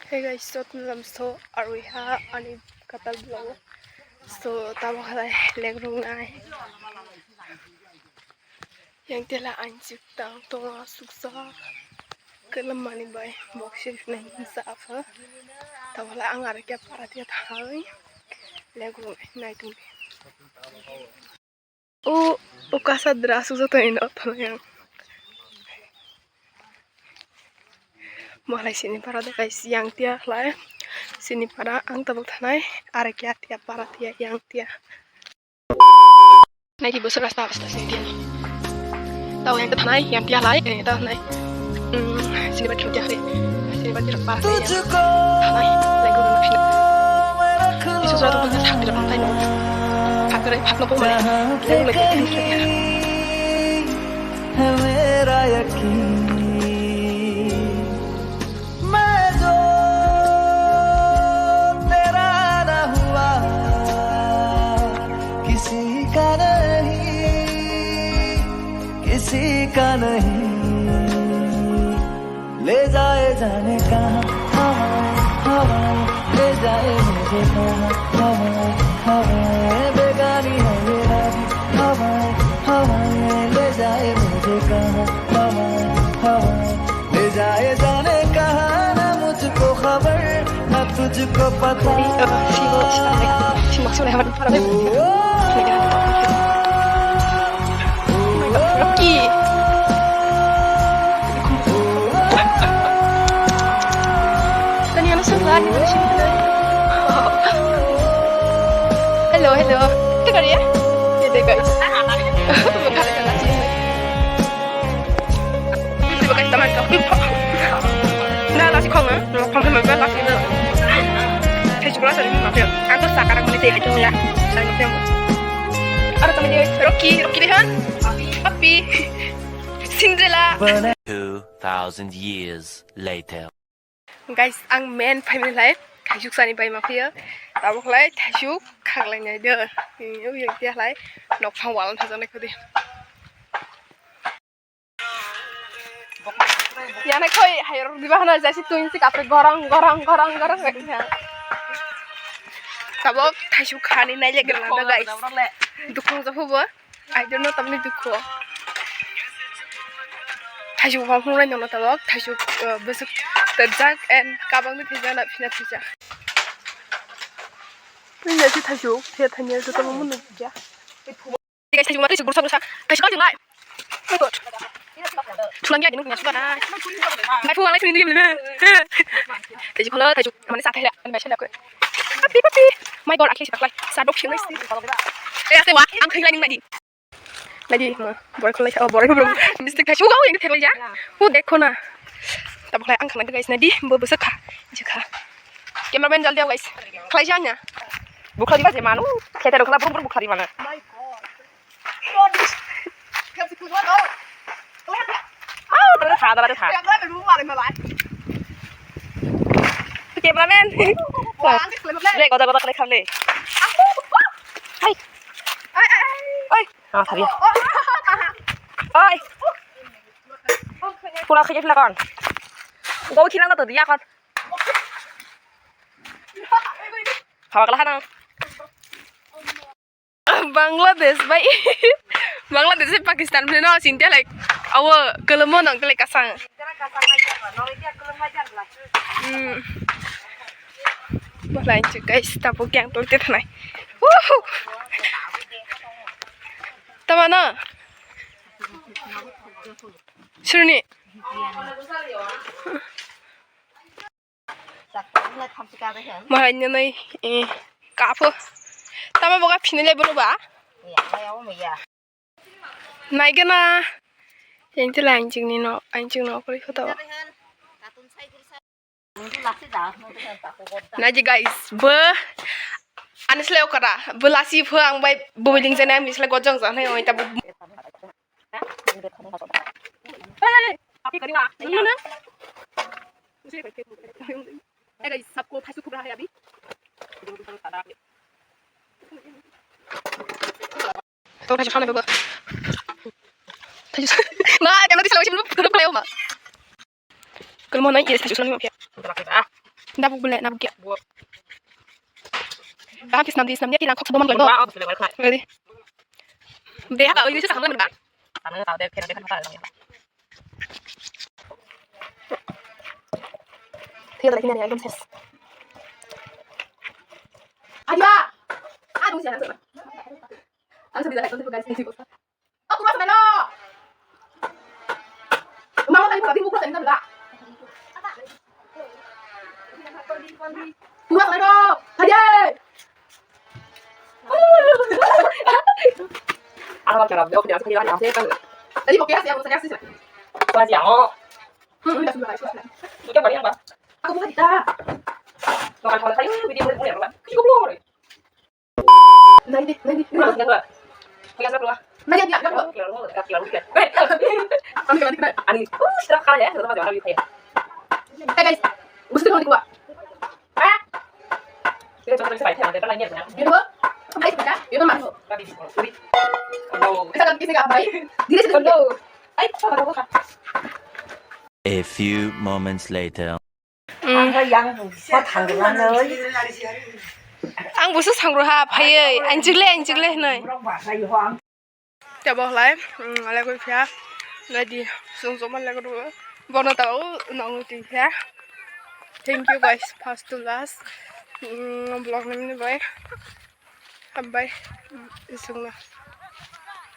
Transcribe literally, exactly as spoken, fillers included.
Hey guys, so tini lam so arwi ha ani katal vlog. So tamo halai leg rung nai. Yang tela anchik tang tongo suksa. Kelam mani bai boxer nai sa apa. Tamo halai ang arwi kya para tiya thai. Leg rung nai tung. O, o kasa dra aswk joto ino thangwi ang. Malai sini para de guys, yang tia khlai. Sini para ang tabuk thanai, are kya tia para tia yang tia. Nai di bosor rasta rasta sini tia. Tao yang thanai, yang tia lai, eh, tao nai. Hmm, sini ba kya kya hai? Sini ba kya pa hai? Hai, lagu na phina. Isu suatu pun tak tidak pantai no. Phak rai, phak no pun mane. Lagu lagi phina. है मेरा यकीन, मैं जो तेरा ना हुआ, किसी का नहीं, किसी का नहीं। ले जाए जाने कहाँ हवाएं, हवाएं, ले जाए मुझे कहाँ हवाएं, हवाएं, बेगानी है ये रानी, हवाएं, हवाएं, ले जाए मुझे कहाँ हवाएं, हवाएं, ले जाए जाने कहाँ ना मुझको खबर, ना तुझको पता। Rocky. Tani ano sila, ano sila. Hello, hello. Ito ka rin? Ito, guys. Di ba kahit naman ka? Na, lasi ko nga. Kung kung kung lasi na. Kaya siguro sa rin mafia. Ang to sa karang muli tayo ito ya. Sa rin mafia mo. Ano kami di Rocky? Rocky dihan? Papi. Cinderella. Two thousand years later. Guys, ang men family lai thaisuk sani bai ma phiyo. Tabuk lai thaisuk khaklai nai do. Yang dia lai nok phang wal thajaknai khodi. Yana khoi hayro diba hana jasi tuin si kape gorong gorong gorong gorong. Tabuk thaisuk khani nai le gana do guys. Dukung jahu bo. I don't know tamni dukhu. Thaisuk phang phunglai nono tabuk, thaisuk, uh, bwswk tejak and kabangni thwijak na phina thwijak. Nini si thaisuk, thia thania joto mung nukya. Guys, thaisuk ma thaisuk bursa bursa. Thaisuk kau jwngai. Oh my God. Thulang ya, dinung punya suka dah. Mai phu alai sini dia. Thaisuk kholo, thaisuk mane sa thaila, ani bai sila ko. Papi, papi. My God, akhe sipaklai. Sadok sini. Eh, ase wa, ang khailai ning nadi. Nadi, ma, borai khulai, oh, borai khulai. Mistake thaisuk, oh, yang thailai ya. Oh, dekho na. Tabuk lai ang khana guys nadi, bo bwswk kha. Jikha. Cameraman jaldi guys. Khlai janya. Bukha diba je manu. Khete rokla bur bur bukha diba na. Au, tara tha, tara tha. Cameraman. Le, goda, goda, kale, kale. Hai. Oi. Ah, thabi. Oi. Pura khajak na kon. Go khilang to dia kon. Hawa kala hana. Bangladesh bai. Bangladesh bai Pakistan bai no sintia like awo kolomo nang like kasang. Hmm. Malai chu guys tapo kyang tol te thanai. Wuhu. Tama na. Surni. Mahainyanai, eh, kapho. Tama boga phinile bono ba? Naigana. Yang tila anjing ni no, anjing no kori kho to. Naji guys, bo anisle okara, bo lasi pho ang bai bo building jana misle gojong jana oi ta bo. Hey guys, sabko thaisu khubra hai abhi. To thaisu khana baba. Thaisu. Ma, kena thaisu lagi sini khana ma. Kalau mau naik ya thaisu khana ma. Dabuk bole nabuk ya. Buat. Kaham khe snam di, snam ya, tilang khok sobo man Buat, buat, buat, buat. Ready? Be ha ka oi se sang ba. Ano tau de phera de phera phera. Thira lagi nari ekdom ses. Ayo. Aduh, siapa tuh? Aku sudah lihat tuh guys, ini bos. Aku rasa melo. Mama tadi buka pintu, buka pintu, buka. Buka pintu. Ayo. Ano ba kira, bro, kira, kira, kira, kira. Tadi mau kira sih, aku saya sih. Kelas yang, oh. Hmm, udah sudah, sudah. Udah balik apa? Aku buka kita. Makan kalau saya video boleh boleh apa? Kita belum boleh. Nanti, nanti. Kelas berapa? Kelas berapa? Nanti dia, dia. Kelas berapa? Kelas berapa? Ani, uh, sudah kalah ya, sudah macam orang ya. Hey guys, gusto ko dikuha. Ah? Dito ba? Ay, kita kan kisi ka bay. Dili sa. A few moments later. Ang khe yang bu pha thang rwna nai. Ang busu sangrw ha phaiwi, ang chigle, ang chigle hinwi. Borok bachai ho ang. Tebo hlai, mm, alai koi phia, nai di, sung sung man lego rw. Bono ta o nang twi phia. Thank you guys, first to last. Mm, vlog nini bai. Hambai, mm, sungna.